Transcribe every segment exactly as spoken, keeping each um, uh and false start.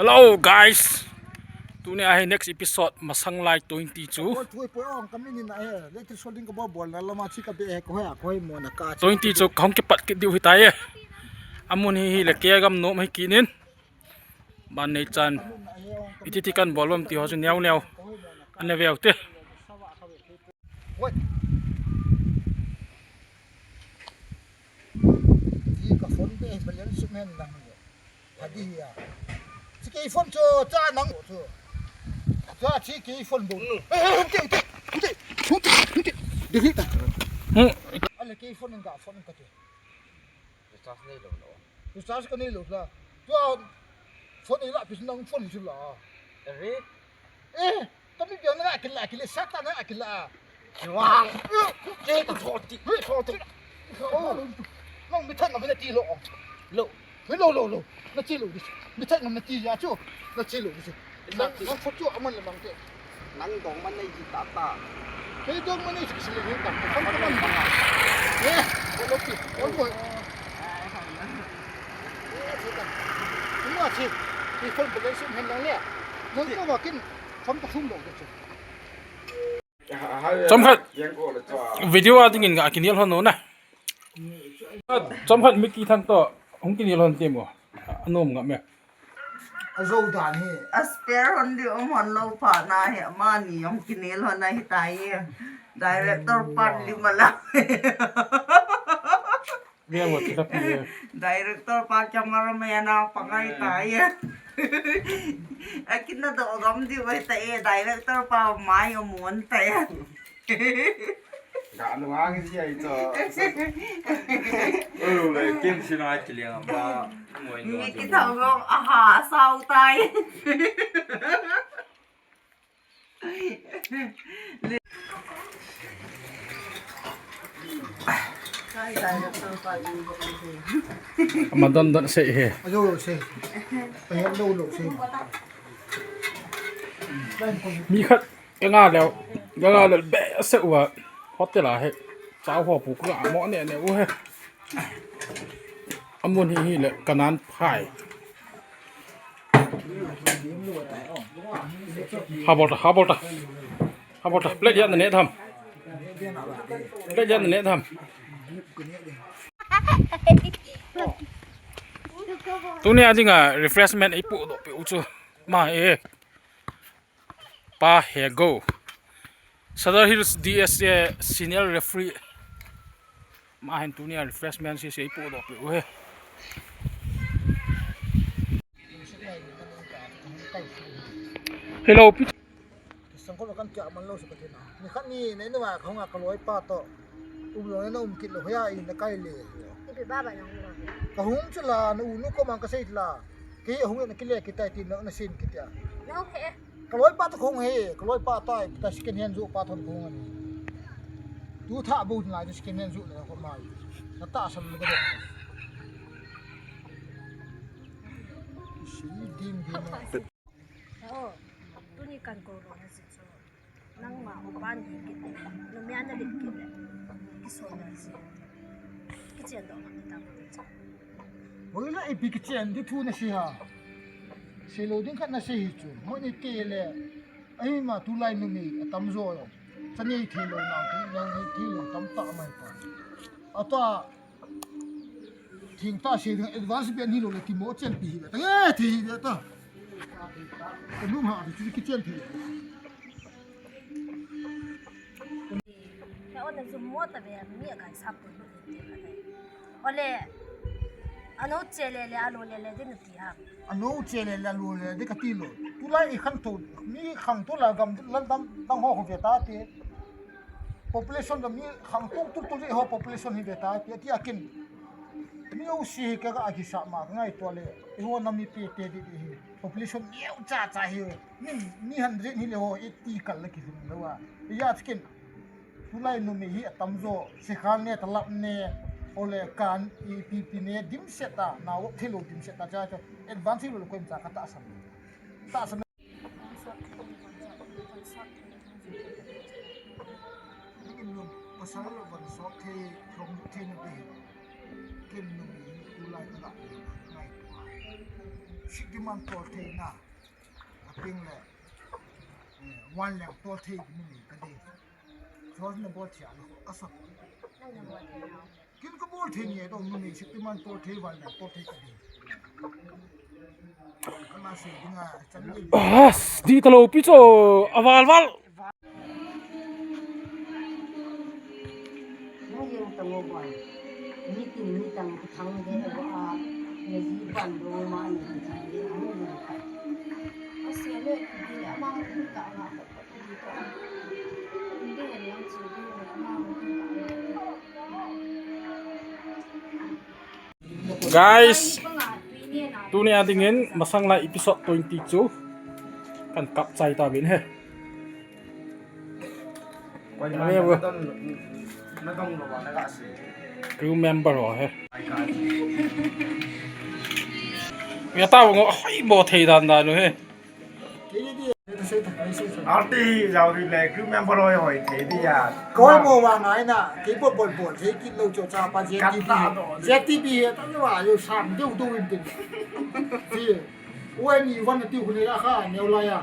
Hello guys. Tuni ahi next episode masang lai twenty chu. Oi, thui poi ong kami ni na e. Electric solding ka bol bol na lama chi ka be e ko ya ko mo na ka. Twenty chu ka hung kipat kit diu hi tai e. Amun hi hi le ke gam nom hi kinin. Ban nei chan. Iti ti kan bol lom ti ho chu neo neo. An le veu te. Oi. Hi ka phone be balance sum hen lang. Adi ya. Chi ke phone chu cha nang chu. Cha chi ke phone bo. Eh, eh, hum te, hum te, hum te, hum te, hum te. Delete ta. Hmm. Ale ke phone nga phone ka te. Recharge nei lo lo. Recharge ka nei lo la. Tua phone ila pis nang phone chu la. Are? Eh, kami biang na kila kila sata na kila. Wang. Ke ta thoti. Thoti. Oh. Nang mi thang na ti lo. Lo. Lo lo lo. Na ti lo di. Mi thang na ti ya chu. Na ti lo di. Nang nang phone chu aman le mang te. Nang dong man nei ji ta ta. Ke dong man nei ji sile ni ta. Phone ka man. Eh, ko lo pi. Ko ko. Ina chi, i phone balance sum hen lang le. Nang ko ma kin phone ka sum lo de chu. Chomkhat video a dingin ga kinel hon no na. Chomkhat mi kithang to hung kinel hon te mo. Anom ngam e. A zo dan hi. A spare hon di um hon lo pha na hi, amani jong kinel hon ahi tai. Director pan li mala. Ve mo ti ta pi e. Director pa camera man a pangai tai. A kin na do gam di wai ta e, director pa mai a mon ta e. Ga nu ang si ai to. Ulu le kin si na kiliang pa. Ngoi no. Mi kithang lo a ha sao tai. Ama don don sei he. Ajo lo sei. Ajo lo lo sei. Mi khat ka nga leo, ka nga leo be se uva hotel a he. Chao ho pu ka mo ne ne u he. Amun hi hi le kanan phai. Habol ta, habol ta. Habol ta, plate ya ne tham. Plate ya ne tham. Tuni a dinga refreshment ipu do pe u chu. Ma e. Pa Hego. Sadar Hills D S A senior referee. Ma hin tuni a refreshment si si ipu do pe u he. Hello, pi. Sangkol kan tia man lo sa ka tina. Ni khat ni nei na ka hung a ka loi pa to. Um lo na um kit lo ya i na kai le. Ipi baba na hung lo. Ka hung chu la na u nu ko man ka sei la. Ke hung na kile kitai ti na na sin kitia. No he. Ka loi pa to hung he, ka loi pa tai, ta second hand jo pa thon hung ani. Tu tha bu lai second hand jo na ko mai. Na ta sam na ka. Si dim dim. Oh, tuni kan ko ro na si chu. Nangma upan hi kit le, numei a na lit kit le, kisol na si. Kichen doh na ta ko cha. Boi la ipi kichen di thu na si ha. Sei lo ding khat na sei hi chu. Mo ni te le. Ai ma tulai numei atam jo yo. Cha nei thei lo na, nei thei lo tam ta mai pa. Ata Thing ta se ding advance ben hi lo le ti mo chen pi hi le ta. Eh, ti hi le ta. Ka nung ha ti ki chen ti. Ka ona zum mo ta be mi a kai sap ko ni ti ka dai. Ole. Ano che le le alo le le din ti ha. Ano che le le alo le de ka ti lo. Tulai i khan to mi khang to la gam la dam dam ho ho ve ta ti. Population da mi khang tuk tuk tuk ho population hi ve ta ti ti akin. Mi u si hi ka ga ki sa ma ngai to le. I ho na mi pe te di di hi. Population neo cha cha hi. Mi mi hundred hi le ho eighty kal la ki lum lo wa. Ya chicken. Tulai numei hi atam jo. Sikhang ne talap ne. Ole kan i pi pi ne dim set ta. Na wo thilo dim set ta cha cha. Advance hi lo ko im cha ka ta sam. Ta sam. Kin nung pasal lo van sok thei, rong thei na dei. Kin nung hi tulai ka dak ngai. Shaktiman tol theina. Aping le. Eh, Vanleng tol thei numei ka dei. Chon na bol thei a na ka sa. Kin ka bol thei ni dong numei Shaktiman tol thei Vanleng tol thei ka dei. Kana sei dinga chan ni. As, di talo pi cho, aval val. Nang jeng tang o ban. Nitin nitang thang de o a. Naji ban do ma ni thang de. Nang jeng tang. Ase le, di ama ka nga ka. Guys, tuni a dingin masang lai episode twenty-two kan kap chai ta vin he. Koi Ame man wo. Na dong, na dong lo ba na ga se. Crew member ho he. Ai ka. Ya ta wo ngo, hoi bo thei dan dan he. Arti jao hi le, crew member hoi hoi thei dia. Koi mo wa ngai na, kei bol bol bol thei kit lo cho cha pa Z T B. Kat ta do. Z T B he ta wa yo sam deu deu in tin. Ti. Wen ni wan ti khu ne la kha, neo la ya.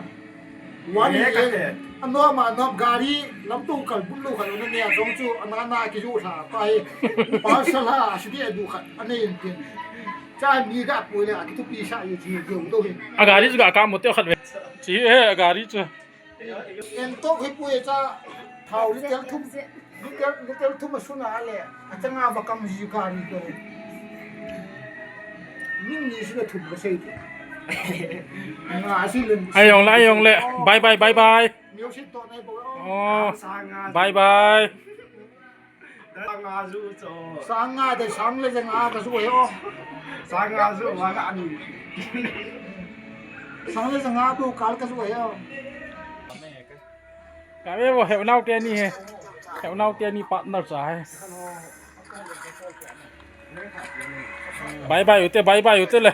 Wan ni. Ye ka te. Ano ma no gari, lam tu kal bun lo kal ne ya jong chu, ana na ki ju tha pa he. Pa sa la, si dia du kha, ane in tin. Cha mi ga pui le, a ki tu pi sa ye chi ge u do he. A gari chu ga ka mo te khat ve. Chi he a gari chu. En to he pui cha thau liter thum. Liter, liter thum a suna le. A changa va kam ji gari to. Min ni si le thum ka sei te. Nga si le. Ai yong le, ai yong le. Bye bye, bye bye. Music to nai bo. Oh. Bye bye. Sang nga ju cho. Sang nga de, sang le jang a ka ju he o. Sang nga ju wa nga ni. Sang le jang a bu kal ka ju he o. Ka ve bo he nau te ni he. He nau te ni partner cha he. Bye bye u te, bye bye u te le.